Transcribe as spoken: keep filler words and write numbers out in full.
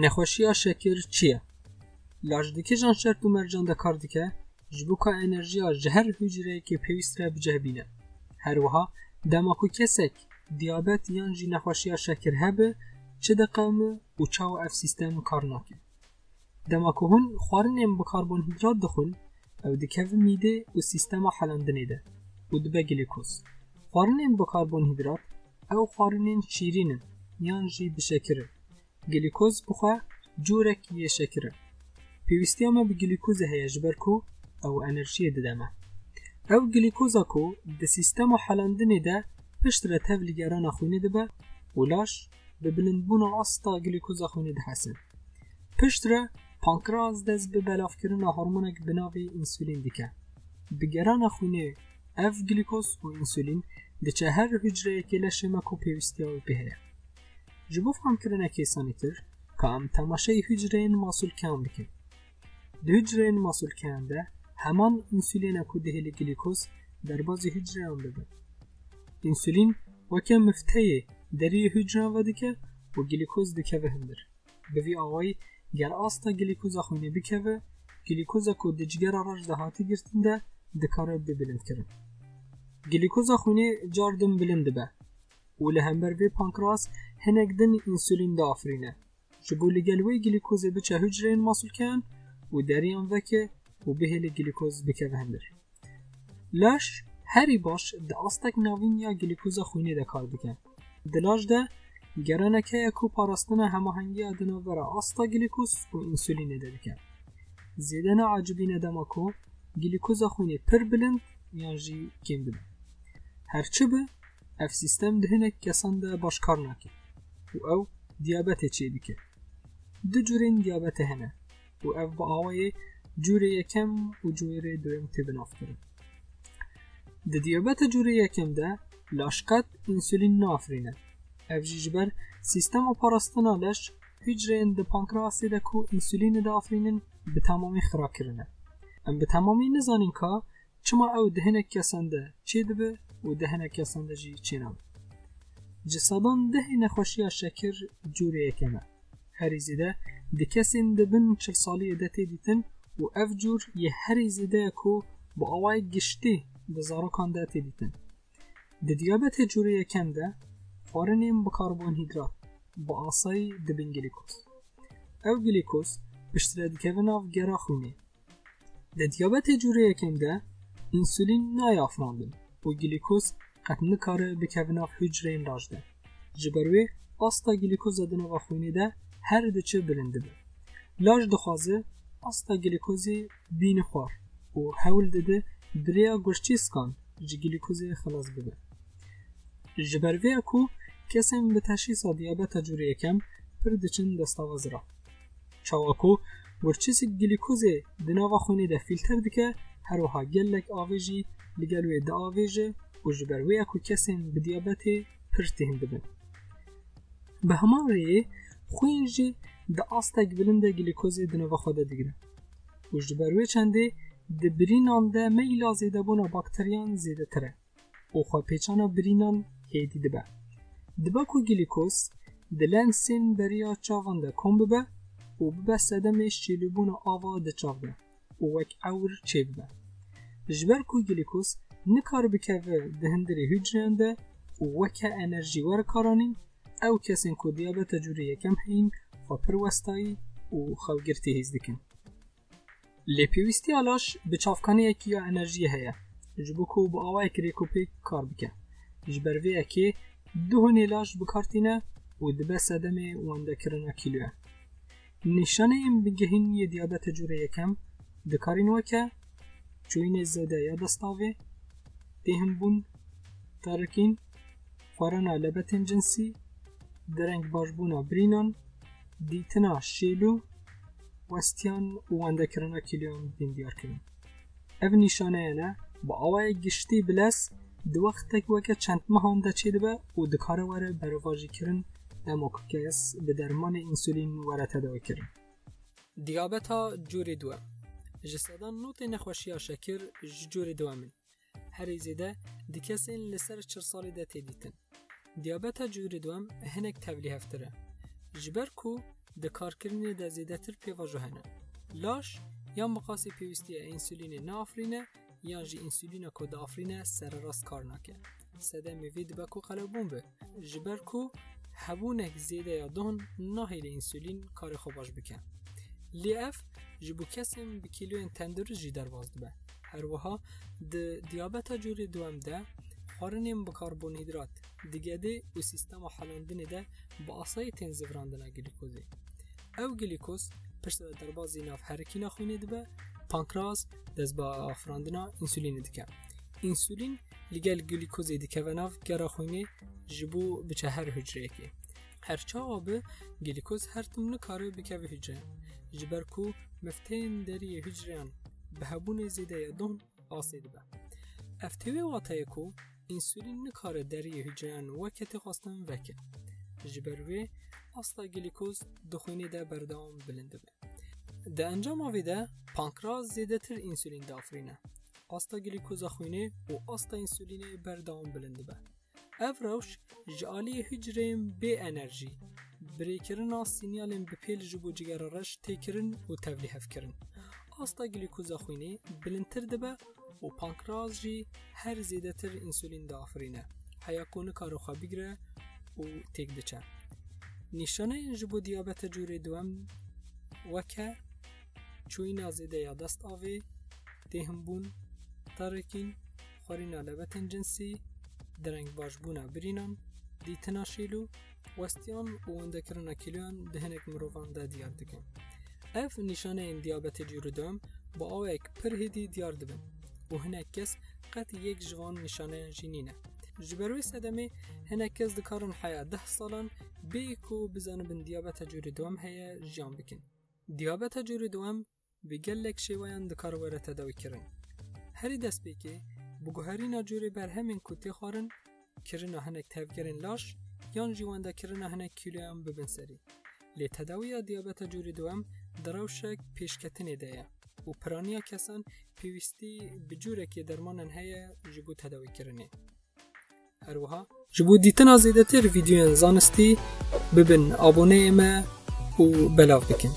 Nexweşiya şekir çi ye? Laş di kîjan şert û mercan de kar dike, ji bo ku enerjiya ji her hucreyekê pêwîst re bi cih bîne. Her wiha, dema ku kesek diyabet yan jî nexweşiya şekir hebe, çi diqewime û çawa ev sîstem kar nake? Dema ku hûn xwarinên bi karbonhîdrat dixwin, ew dikeve mîdê û sîstema helandinê de û dibe glîkoz. Xwarinên bi karbonhîdrat, ew xwarinên şîrîn in yan jî bi şekir in. Glîkoz bi xwe cûrek yê şekir e. Pêwîstiya me bi glîkozê heye, ji ber ku ew enerjiyê dide me. Ew glîkoza ku di sîstema helandinê de piştre tev li gerana xwînê dibe û laş bi bilindbûna asta glîkoza xwînê dihese. Piştre pankreas dest bi belavkirina hormonek bi navê însulîn dike. Bi gerana xwînê ev glîkoz û însulîn diçe her hucreyekê leşê me ku pêwîstiya wî pê heye. Ji bo fehmkirinekê sanîtir, ka em temaşeyî hucreyên masûlkeyan bikin. Di hucreyên masûlkeyan de heman însulîna ku dihêle glîkoz derbazî hucreyan dibe. Însulîn weke mifteyê deriyê hucreyan vedike û glîkoz dikeve hundir. Bi vî awayî, ger asta glîkoza xwînê bikeve, glîkoza ku di cigera reş de hatî girtin de dikare bi bilindkirin. Glîkoza xwînê car din bilind dibe û li hember vê pankreas hinek din însulîn diafirîne. Ji bo li gel wê glîkozê biçe hucreyên masûlkeyan û deriyan veke û bihêle glîkoz bikeve hundir. Laş herî baş di astek navîn ya glîkoza xwînê de kar dike. Di laş de geraneke ye ku parastina hemahengiya di navbera asta glîkoz û însulînê de dike. Zêde neacibîne dema ku glîkoza xwînê pir bilind yan jî kêm dibe. Her çi be, ev sîstem di hinek kesan de baş kar nake û ew diyabetê çêdike. Du cûrên diyabetê hene û ev bi awayê cûrê yekem û cûrê duyem tê binavkirin. Di diyabeta cûrê yekem de laş qet însulîn naafirîne. Ev jî ji ber sîstema parastina leş hucreyên di pankreasê de ku însulînê diafirînin bi temamî xira kirine. Em bi temamî nizanin ka çima ew di hinek kesan de çêdibe û di hinek kesan de jî çênabe. Ji sedan dehê nexweşiya şekir cûrê yekem e. Herî zêde di kesên di bin çil saliyê de tê dîtin û ev cûr yê herî zêde ye ku bi awayek giştî di zarokan de tê dîtin. Di diyabetê cûrê yekem de xwarinên bi karbonhîdrat bi asayî dibin glîkoz. Ew glîkoz piştre dikeve nav gera xwînê. Di diyabetê cûrê yekem de însulîn nayê afirandin û glîkoz qet nikare bikeve nav hucreyên laş de. Ji ber wê asta glîkoza di nava xwînê de her diçe bilind dibe. Laş dixwaze asta glîkozê bîne xwar û hewl dide bi rêya gurçîskan ji glîkozê xilas bibe. Ji ber vê ya ku kesên bi teşhîsa diyabeta cûrê yekem pir diçin destava zira. Çawa ku gurçîsik glîkozê di nava xwînê de fîlter dike, her wiha gelek avê jî li gel wê diavêje û ji ber wê ya ku kesên bi diyabetê pir tîhin dibin. Bi heman rêyê xwîn jî di astek bilind de glîkozê di nava xwe de digire û ji ber wê çendê di birînan de meyla zêdebûna bakteriyan zêdetir e û xwepêçana birînan hêdî dibe. Dibe ku glîkoz di lensên beriya çavan de kom bibe û bibe sedemê şêlûbûna ava di çav de û wek ewr çêbibe. Ji ber ku glîkoz nikare bikeve di hundirê hucreyan de û weke enerjî were karanîn, ew kesên ku diyabeta cûrê yekem heyîn xwe pir westayî û xewgirtî hîs dikin. Lê pêwîstiya laş bi çavkaniyekî ya enerjiyê heye, ji bo ku bi awayek rêkopêk kar bike. Ji ber vê yekê du hunê laş bi kar tîne û dibe sedemê wendekirina kîloyan. Nîşaneyên bingehîn yê diyabeta cûrê yekem dikarîn weke çûyînê zêde ya destavê, têhinbûn, terikîn, xwarina lebetên cinsî, derengbaşbûna birînan, dîtina şêlû, westiyan û wendekirina kîloyan bên diyar kirin. Ev nîşaneyane bi awayek giştî bi lez di wextek weke çend mehan de çêdibe û dikare were berovajîkirin dema ku kes bi dermanê însulîn were tedawîkirin. Diyabeta cûrê duwem. Ji sedan notê nexweşiya şekir ji cûrê duwem in. Herî zêde di kesên li ser çil salî de tê dîtin. Diyabeta cûrê duwem hinek tevlîhevtir e. Ji ber ku Di karkirinê de zêdetir pêvajo hene. Laş ya miqasê pêwîstî ya însulînê naafirîne, yan jî însulîna ku diafirîne sererast kar nake. Sedemê vê dibe ku qelewbûn be, ji ber ku hebûnek zêde ya don nahêle însulîn karê xwe baş bike. Lê ev ji bo kesên bi kîloyên tendurist jî derbas dibe. Her wiha di diyabeta cûrê duwem de xwarinên bi karbonhîdrat di gedê û sîstema helandinê de bi asayî tên zivirandina glîkozê. Ew glîkoz piştre derbazî nav herikîna xwînê dibe, pankreas dest bi afirandina însulînê dike. Însulîn li gel glîkozê dikeve nav gera xwînê ji bo biçe her hucreyekê. Her çawa bi, glîkoz her tim nikare bikeve hucreyan, ji ber ku mifteyên deriyê hucreyan bi hebûnê zêde ya don asê dibe. Ev tê wê wateyê ku însulîn nikare deriyê hucreyan weke tê xwestin veke. Ji ber wê asta glîkoz di xwînê de berdewam bilind dibe. Di encama vê de pankreas zêdetir însulîn diafirîne. Asta glîkoza xwînê û asta însulînê berdewam bilind dibe. Ev rewş ji aliyê hucreyên bê enerjî, birêkirina sînyalên bi pêl ji bo cigera reş tê kirin û tevlîhevkirin. Asta glîkoza xwînê bilindtir dibe û pankreas jî her zêdetir însulîn diafirîne, heya ku nikare xwe bigire û têk diçe. Nîşaneyên ji bo diyabeta cûrê duwem weke çûyîna zêde ya dest avê, têhinbûn, terikîn, xwarîna lebetên cinsî, direngbaşbûna birînan, dîtina şîlû, westiyan û wendekirina kîloyan di hinek mirovan de diyar dikin. Ev nîşaneyên diyabetê cûrê duwem bi awayek pir hêdî diyar dibin û hinek kes qet yek ji van nîşaneyan jî nîne. Ji ber wê sedemê hinek kes dikarin heya deh salan bê ku bizanibin diyabeta cûrê duwem heye jiyan bikin. Diyabeta cûrê duwem bi gelek şêweyan dikare were tedawîkirin. Herî destpêkê, bi guherîna cûrê berhemên ku tê xwarin, kirina hinek tevgerên laş yan jî wendekirina hinek kîloyan bibin serî. Lê tedawiya diyabeta cûrê duwem di rewşek pêşketinê de ye û piraniya kesan pêwîstî bi cûrekê dermanan heye ji bo tedawîkirinê. Her wiha ji bo dîtina zêdetir vîdeoyên zanistî bibin aboneyê me û belav bikin.